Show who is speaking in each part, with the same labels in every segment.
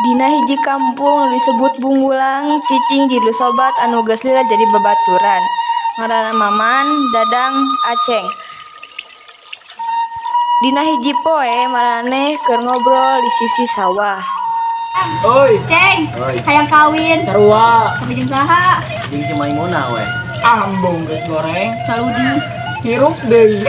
Speaker 1: Dina hiji kampung nu disebut Bungbulang, cicing tilu sobat anu geus lila jadi babaturan. Ngaranna Maman, Dadang, Aceng. Dina hiji poe maraneh keur ngobrol di sisi sawah.
Speaker 2: Oi,
Speaker 3: Ceng,
Speaker 4: Oi.
Speaker 3: hayang kawin.
Speaker 2: Sarua.
Speaker 3: Tapi jeung saha?
Speaker 4: Jeung si Maimunah we.
Speaker 2: Ambung geus goreng,
Speaker 3: Saludi.
Speaker 2: Hirup deui.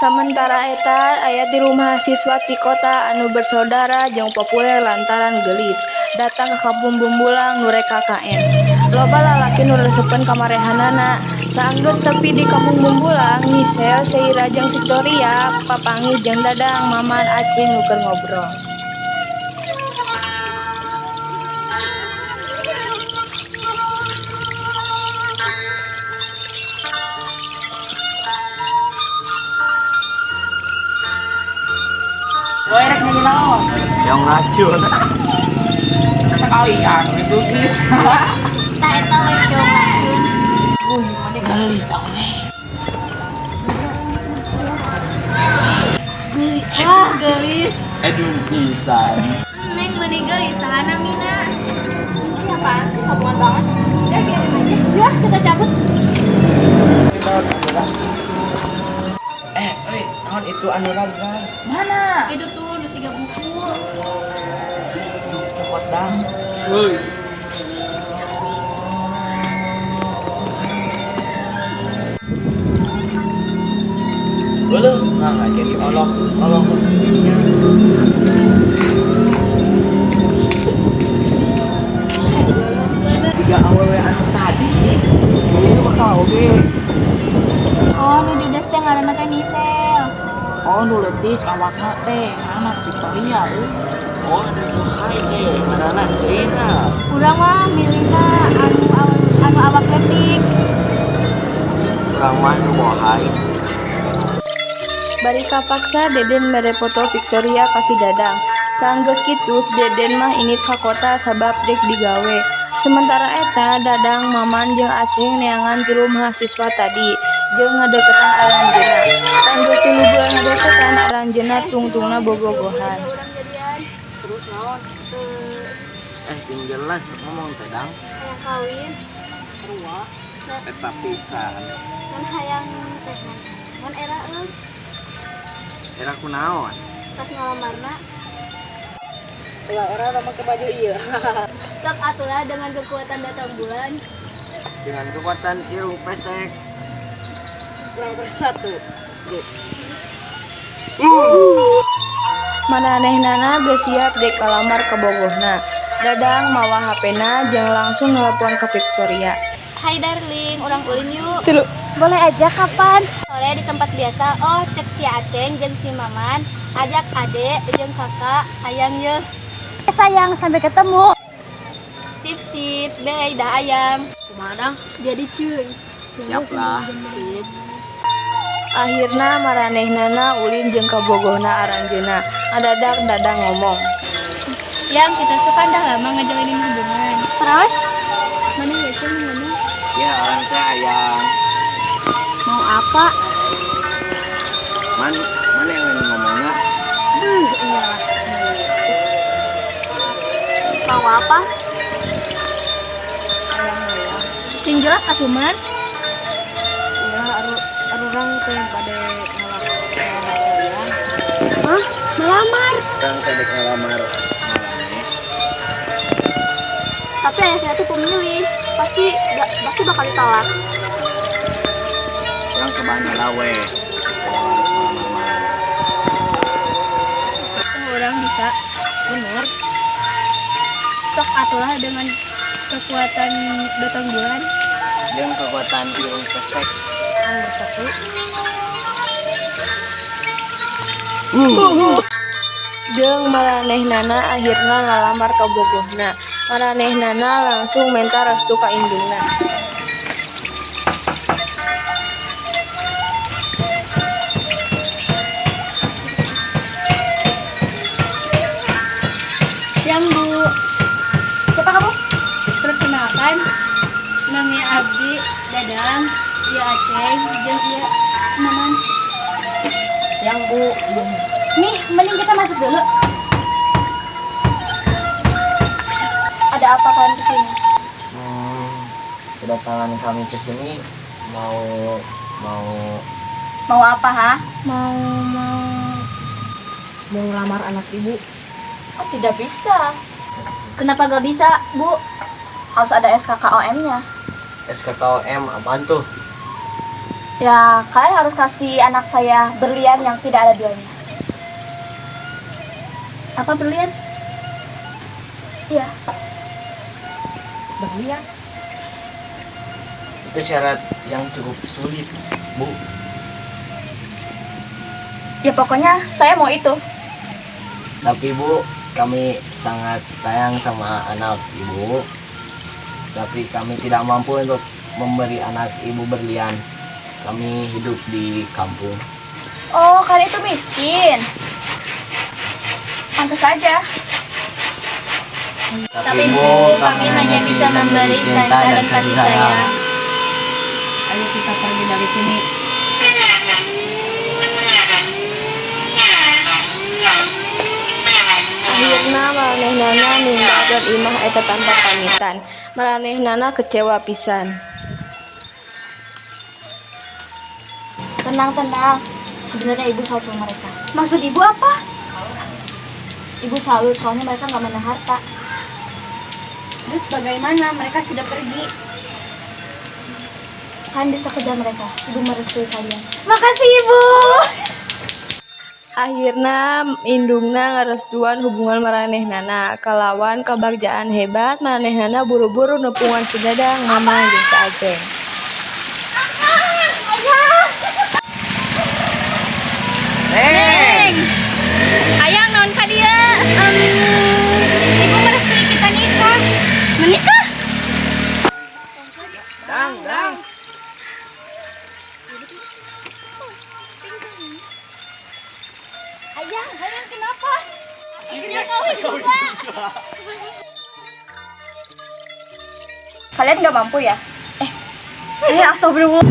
Speaker 1: Samentara eta aya tilu mahasiswa ti kota anu bersaudara jeung populer lantaran geulis, datang ka kampung Bungbulang nu rek KKN. Loba lalaki nu resepeun ka marehanana. Saenggeus tepi di kampung Bungbulang, Michelle, Seira jeung Victoria papanggih jeung Dadang, Maman, Aceng nu keur ngobrol.
Speaker 2: Woi, rek nanya naon?
Speaker 4: Yang racun.
Speaker 2: Sekalian we sosis.
Speaker 3: Tah eta we keong racun.
Speaker 2: Wih, mana geulis awe.
Speaker 3: Geulis. Wah, geulis.
Speaker 4: Aduh pisan.
Speaker 3: Neng meni geulis saha namina? Ini apaan sih? Sambungan banget. Ya biarin aja. Ya, kita cabut.
Speaker 4: Eh, oi, naon itu anu raga?
Speaker 2: Mana?
Speaker 3: Itu tuh nu siga buku.
Speaker 4: Copot dang.
Speaker 2: Woi.
Speaker 4: Belum, nah jadi olok olok nya. Tiga awewe anu tadi.
Speaker 2: Ieu bakal oge.
Speaker 3: Oh, nu judes teh ngaranna teh Michelle.
Speaker 2: Oh, nu leutik awakna teh, anak Victoria euy.
Speaker 4: Oh, ada hai teh, mana Seira.
Speaker 3: Urang mah milihna anu awak leutik.
Speaker 4: Urang mah nu bohai.
Speaker 1: Bari kapaksa Deden mere foto Victoria ka si Dadang. Saenggeus kitu si Deden mah indit ka kota sabab dek digawe. Sementara eta Dadang, Maman jeung Aceng neangan tilu mahasiswa tadi jeung ngadeukeutan aranjeunna. Saenggeus 3 bulan ngadeukeutan aranjeunna tungtungna bobogohan.
Speaker 3: Terus naon?
Speaker 4: Eh, sing jelas ngomong teh dang.
Speaker 3: Hayang kawin.
Speaker 2: Sarua.
Speaker 4: Eta pisan.
Speaker 3: Ngan hayang teh ngan era euy
Speaker 4: Era kunaon?
Speaker 3: pas ngalamarna.
Speaker 2: Ulah era make baju ieu.
Speaker 3: Sok atulah dengan kekuatan datang bulan.
Speaker 4: Dengan kekuatan irung pesek.
Speaker 2: Kurang bersatu.
Speaker 1: Maranehnana geus siap dek kalamar ka bogohna. Dadang mawa HP-na jeung langsung nelepon ka Victoria.
Speaker 3: Hai darling, urang ulin yuk.
Speaker 1: Tilu.
Speaker 3: Boleh aja kapan? Sore di tempat biasa. Oh, cek si Aceng jeung si Maman, ajak adek jeung kakak, ayang ye. Sayang, sampai ketemu. Sip sip, bye dah ayang.
Speaker 2: Kumaha dang?
Speaker 3: Jadi cuy.
Speaker 4: Siap lah.
Speaker 2: Sip.
Speaker 1: Akhirna maranehnana ulin jeung kabogohna aranjeunna. Ngadadak Dadang ngomong.
Speaker 3: Yang kita tuh kan dah lama ngejalinin hubungan. Terus? Mana ya cuy, mana?
Speaker 4: Ya, orang teh hayang.
Speaker 3: Mau apa?
Speaker 4: Man, mana yang ngomongnya?
Speaker 3: Iya. Mau apa? Sing jelas atuh man.
Speaker 2: Ya, arurang teh bade ngelamar hayang.
Speaker 3: Hah? Melamar?
Speaker 4: Urang teh dek ngalamar maraneh.
Speaker 3: Tapi ayah saya tuh pemilih, pasti pasti bakal ditolak.
Speaker 4: Urang cobaan heula we. Kalau harus ngalamar maraneh.
Speaker 3: Orang bisa
Speaker 2: Bener.
Speaker 3: Sok atulah dengan kekuatan datang bulan.
Speaker 4: Dengan kekuatan irung pesek.
Speaker 2: Nomor satu.
Speaker 1: Jeung maranehnana akhirna ngalamar ka bogohna. Maranehnana langsung menta restu ka indungna.
Speaker 3: Siang Bu. Siapa kamu? Perkenalkan, namanya Abdi, Dadang, iya Aceng, jeung iya Maman.
Speaker 2: Yang Bu.
Speaker 3: Nih, mending kita masuk dulu. Ada apa kalian kesini?
Speaker 4: Kedatangan kami ke sini mau mau
Speaker 3: Mau apa, ha? Mau mau
Speaker 2: Mau ngelamar anak ibu.
Speaker 3: Oh, tidak bisa. Kenapa gak bisa, Bu? Harus ada SKKOM-nya.
Speaker 4: SKKOM apaan tuh?
Speaker 3: Ya, kalian harus kasih anak saya berlian yang tidak ada duanya. Apa berlian? Iya.
Speaker 2: Berlian.
Speaker 4: Itu syarat yang cukup sulit, Bu.
Speaker 3: Ya, pokoknya saya mau itu.
Speaker 4: Tapi, Bu, kami sangat sayang sama anak Ibu. Tapi kami tidak mampu untuk memberi anak Ibu berlian. Kami hidup di kampung.
Speaker 3: Oh, kalian itu miskin. Pantas saja.
Speaker 4: Tapi, Bu, kami hanya bisa memberi cinta dan kasih sayang.
Speaker 2: Ayo kita pergi dari sini.
Speaker 1: Akhirna maranehnana ninggalkeun imah eta tanpa pamitan. Maranehnana kecewa pisan.
Speaker 3: Tenang, tenang. Sebenarnya ibu salut sama mereka. Maksud ibu apa? Ibu salut soalnya mereka nggak menang harta.
Speaker 5: Terus bagaimana? Mereka sudah pergi.
Speaker 3: Kalian bisa kejar mereka. Ibu merestui kalian. Makasih, Ibu.
Speaker 1: Akhirna indungna ngarestuan hubungan maranehnana. Kalawan kabagjaan hebat, maranehnana buru-buru nepungan si Dadang, Mamang jeung si Aceng.
Speaker 4: Neng!
Speaker 5: Ayang, naon ka dieu?
Speaker 3: Ibu merestui kita nikah. Menikah?
Speaker 4: Dang, dang.
Speaker 3: Ayang, ayang, kenapa? Akhirnya kawin juga. Kalian nggak mampu ya? Eh, ini astagfirullah.